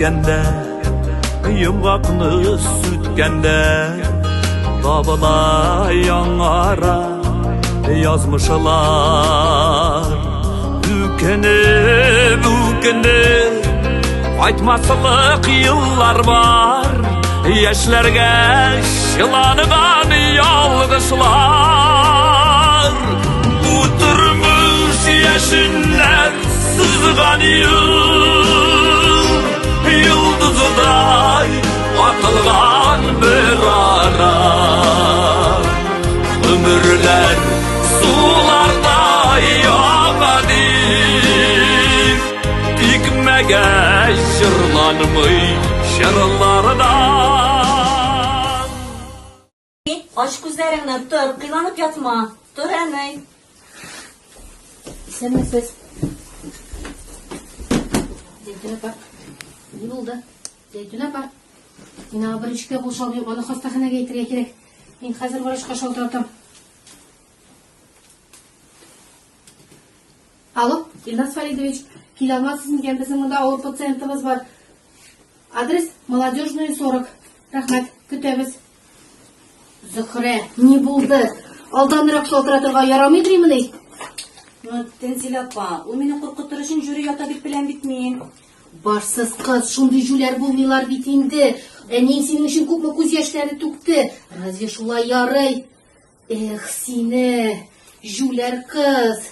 үткәндә, йомгакны сүткәндә, табыла яңара язмышлар. Үкенеп, үкенеп, кайтмаслык еллар бар, яшьләргә чыланган ялгышлар. Бу тормыш яшеннәр сызган юл, йолдыздай атылган бер ара. Гомерләр сулардай ага дип, тикмәгә җырланмый җырлардан. Ач күзләреңне, тор, кыйланып ятма. Тор, әни. Исәнмесез. Зәйтүн апа, ни булды? Зәйтүн апа, мин аңа берничек тә булыша алмыйм, аны хастаханәгә илтергә кирәк. Мин хәзер врачка шалтыратам. Алло, Илназ Фаридович, килә алмассыз микән? Безнең монда авыр пациентыбыз бар. Адрес Молодежная 40. Рәхмәт, көтәбез. Зөхрә, ни булды? Алданрак шалтыратырга ярамый дримени? Ну, Тәнзилә апа, ул мине куркытыр өчен җүри ята дип беләм бит мин. Барсыз кыз, шундый җүләр булмыйлар бит инде. Әниең синең өчен күпме күз яшьләре түкте. Разве шулай ярый? Эх, сине, җүләр кыз.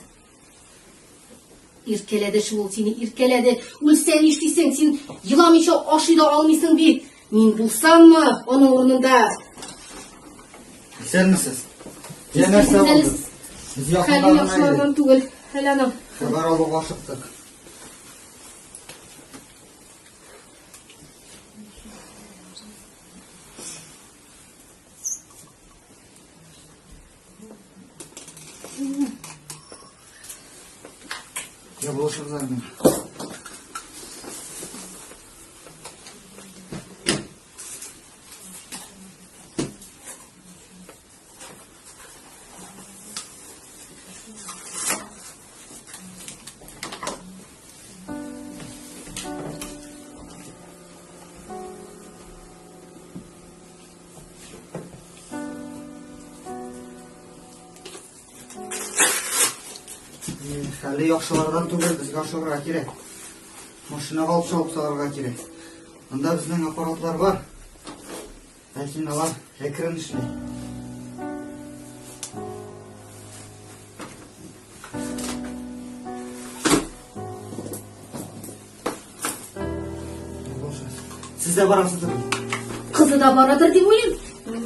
Иркәләде шул ул сине, иркәләде. Үлсә нишлисең? Син еламыйча ашый да алмыйсың бит. Мин булсаммы аның урынында? Исәнмесез. Я нәрсә булды? Без якында Хәле яхшылардан түгел. Хәл аның. Хәбәр алуга ашыктык. Я булышыгыз әле. Хәле яхшылардан түгел, безгә ашыгырга кирәк. Машинага алып чыгып салырга кирәк. Анда безнең аппаратлар бар. Ләкин алар әкрен эшли. Сез дә барасыздыр. Кызы да барадыр дип уйлыйм.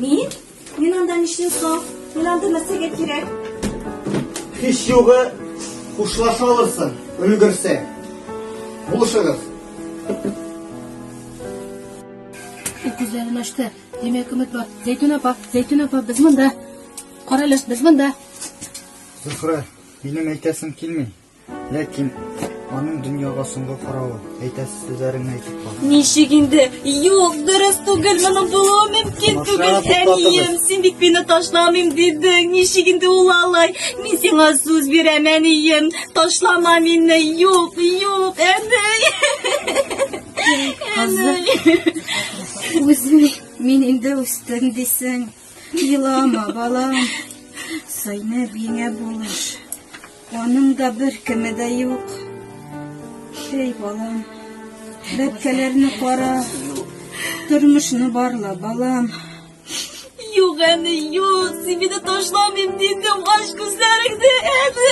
Мин? Мин анда нишлим соң? Мин анда нәрсәгә кирәк? Һич югы хушлаша алырсың, өлгерсәң. Булышыгыз. Ул күзләрен ачты. Димәк, өмет бар. Зәйтүн апа, Зәйтүн апа, без монда. Карале, без монда. Зөһрә, минем әйтәсем килми. Ләкин аның дөньяга соңгы каравы, әйтәсе сүзләреңне әйтеп кал. Ничек инде? Юк, дөрес түгел, моның булуы мөмкин Машина түгел. туктатыгыз. Әнием, син бит мине ташламыйм дидең. Ничек инде ул алай? Мин сиңа сүз бирәм, әнием. Ташлама мине. Юк, юк, әни. Әни. Үзем Мин инде үстем дисең. Елама, балам. Сайны әбиеңә булыш. Аның да бер кеме дә юк. Эй, балам, бәбкәләрне кара, тормышны барла, балам. Юк, әни, юк, син мине ташламыйм дидем, ач күзләреңне, әни.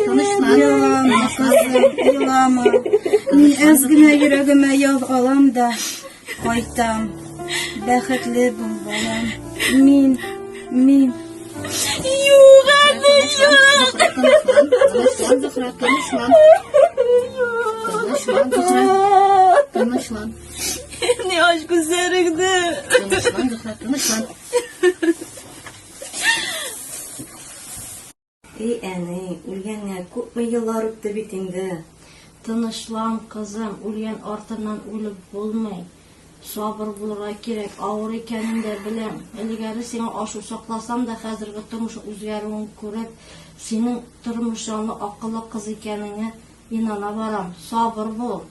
Тынычлан. Елама, кызым, елама. Мин әз генә йөрәгемә ял алам да кайтам. Бәхетле бул, балам. Мин, мин Юк, әни, юк. Тынычлан, Зөхрә, тынычлан. Тынычлан, Зөхрә. Тынычлан. Әни, ач күзләреңне. Тынычлан, Зөхрә, тынычлан. Эй, әни, үлгәнгә күпме еллар үтте бит инде. Тынычлан, кызым, үлгән артыннан үлеп булмый. Сабыр булырга кирәк, авыр икәнен дә беләм. Элгәре сиңа ачу сакласам да, хәзерге тормышың үзгәрүен күреп, синең тормыш җанлы, акыллы кыз икәнеңә инана барам. Сабыр бул.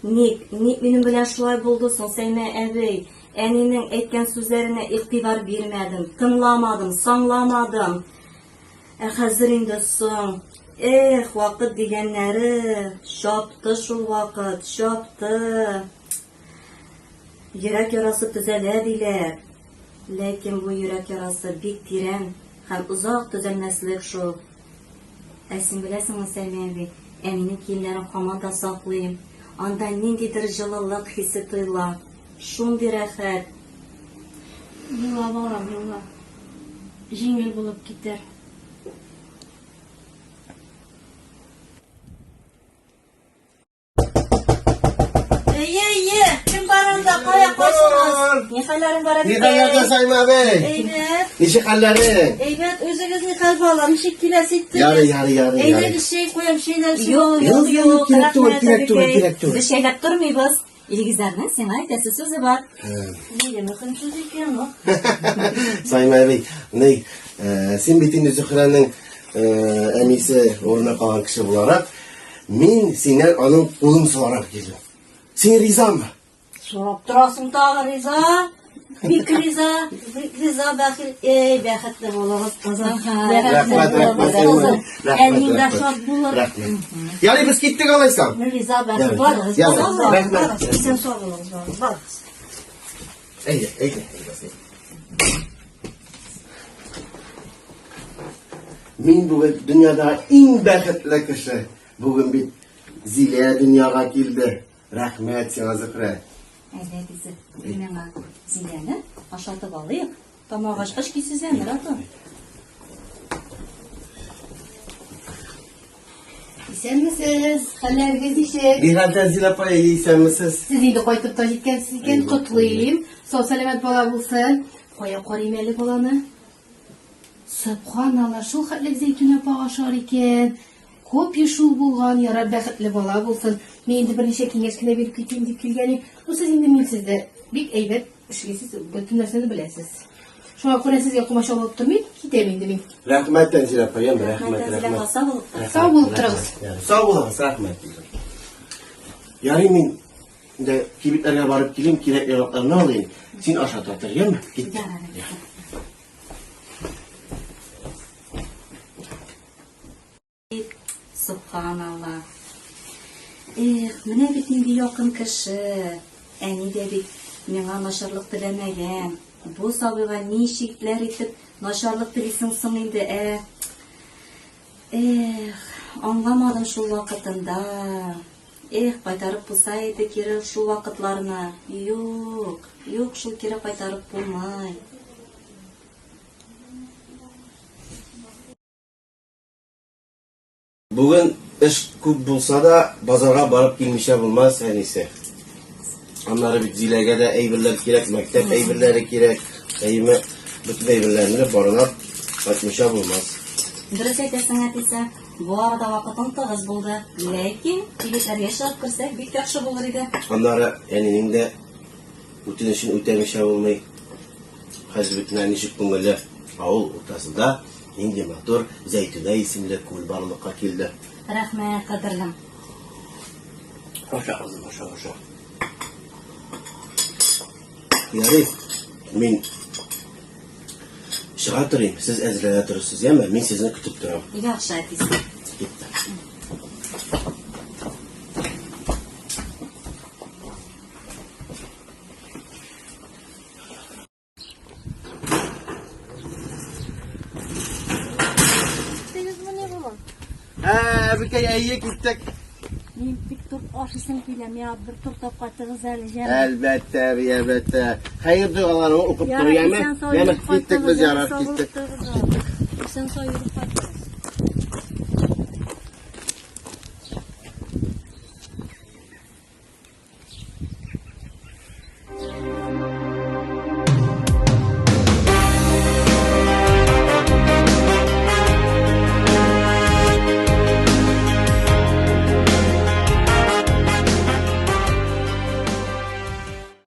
Ник, ник минем белән шулай булды соң, Сәймә әбей? Әнинең әйткән сүзләренә игътибар бирмәдем, тыңламадым, саңламадым. Ә хәзер инде соң. Эх, вакыт дигәннәре, чапты шул вакыт, чапты. Йөрәк ярасы төзәлә диләр. Ләкин бу йөрәк ярасы бик тирән һәм озак төзәлмәслек шул. Ә син беләсеңме, Сәмия әби, әнинең киемнәрен һаман да саклыйм. Анда ниндидер җылылык хисе тоела. Шундый рәхәт. Ела, балам, ела. Җиңел булып китәр. Әйе, әйе, кем бар анда, кая качтыгыз? Ни хәлләрең бар, Ни хәлләрдә, Саймә абый? Әйбәт. Ничек хәлләрең? Әйбәт, үзегез ни хәл, балам, ничек киләсе иттегез? Ярый, ярый, ярый, ярый. Әйдәгез, чәй куям, чәйләр эчеп Юк, алыйк. юк, Юк, юк, кирәк түгел, рәхмәт, кирәк түгел, әбекәй. кирәк түгел. Без чәйләп тормыйбыз. Илгизәрнең сиңа әйтәсе сүзе бар. Нигә мөһим сүз икән ул? Саймә абый, ни, син бит инде Зөһрәнең әнисе урынына калган кеше буларак, Мин синнән аның кулын сорарга килдем. Син ризамы? Сорап торасың тагы, риза. Бик риза, бик риза, бәхил. Эй, бәхетле булыгыз, кызым. Рәхмәт, рәхмәт, кызым. рәхмәт. Әниң дә шат булыр. Рәхмәт. Ярый, без киттек алайса. Риза, бәхил. Барыгыз, Ярый, барыгыз, рәхмәт. барыгыз. Исән сау булыгыз, барыгыз, барыгыз. Әйдә, әйдә, әйдә. Мин бүген дөньяда иң бәхетле кеше. Бүген бит Зилә дөньяга килде. Рәхмәт сиңа, Зөһрә. Әйдә, әтисе, бүген миңа Зиләне ашатып алыйк. Тамак ачкач көйсезләнер аты. Исәнмесез, хәлләрегез ничек? Ни хәлдә, Зилә апай, исәнмесез? Сез инде кайтып та җиткәнсез икән, котлыйм. Сау-сәламәт бала булсын. Кая карыйм әле баланы? Сөбханалла, шул хәтлек Зәйтүнә апа ашар икән. Копия шул булган, ярар, бәхетле бала булсын. Мин инде берничә киңәш кенә биреп китим дип килгән идем. Ну, сез инде мин сездә бик әйбәт эшлисез, бөтен нәрсәне беләсез. Шуңа күрә сезгә комачаулап тормыйм, китәм инде мин. Рәхмәт, Тәнзилә апа, яме, рәхмәт, Рәхмәт, Тәнзилә апа, рәхмәт. сау булып тор. Сау булып торыгыз. Сау булыгыз, рәхмәт. Ярый мин дә кибетләргә барып килим, кирәк-яракларны алыйм. Син ашата тор, яме? Киттек. Сөбханалла. Эх, менә бит нинди якын кеше. Әни дә бит миңа начарлык теләмәгән. Бу сабыйга ничекләр итеп начарлык телисең соң инде, ә? Эх, аңламадым шул вакытында. Эх, кайтарып булса иде кире шул вакытларны. Юк, юк, шул кире кайтарып булмый. Бүген эш күп булса да, базарга барып килмичә булмас, әнисе. Аннары бит Зиләгә дә әйберләр кирәк, мәктәп әйберләре кирәк. Әйеме, бөтен әйберләрне дә барлап кайтмыйча булмас. Дөрес әйтәсең, әтисе. Бу арада вакытың тыгыз булды. Ләкин кибетләргә чыгып керсәк, бик яхшы булыр иде. Аннары әнинең дә үтенечен үтәмичә булмый. Хәзер бит менә ничек күңелле авыл уртасында нинди матур Зәйтүнә исемле күл барлыкка килде. Рәхмәт, кадерлем. Аша, кызым, аша, аша. Ярый, мин чыга торыйм, сез әзерләнә торырсыз, яме? Мин сезне көтеп торам. Яхшы, әтисе. Китте. Ә, әбекәй, әйе, киттек. Мин бик торт ашыйсым килә, миңа бер торт алып кайтыгыз әле, җәме. Әлбәттә, әби, әлбәттә. Хәер догаларын укып тор, яме? Яме, киттек без, ярар, киттек. Исән сау йөреп.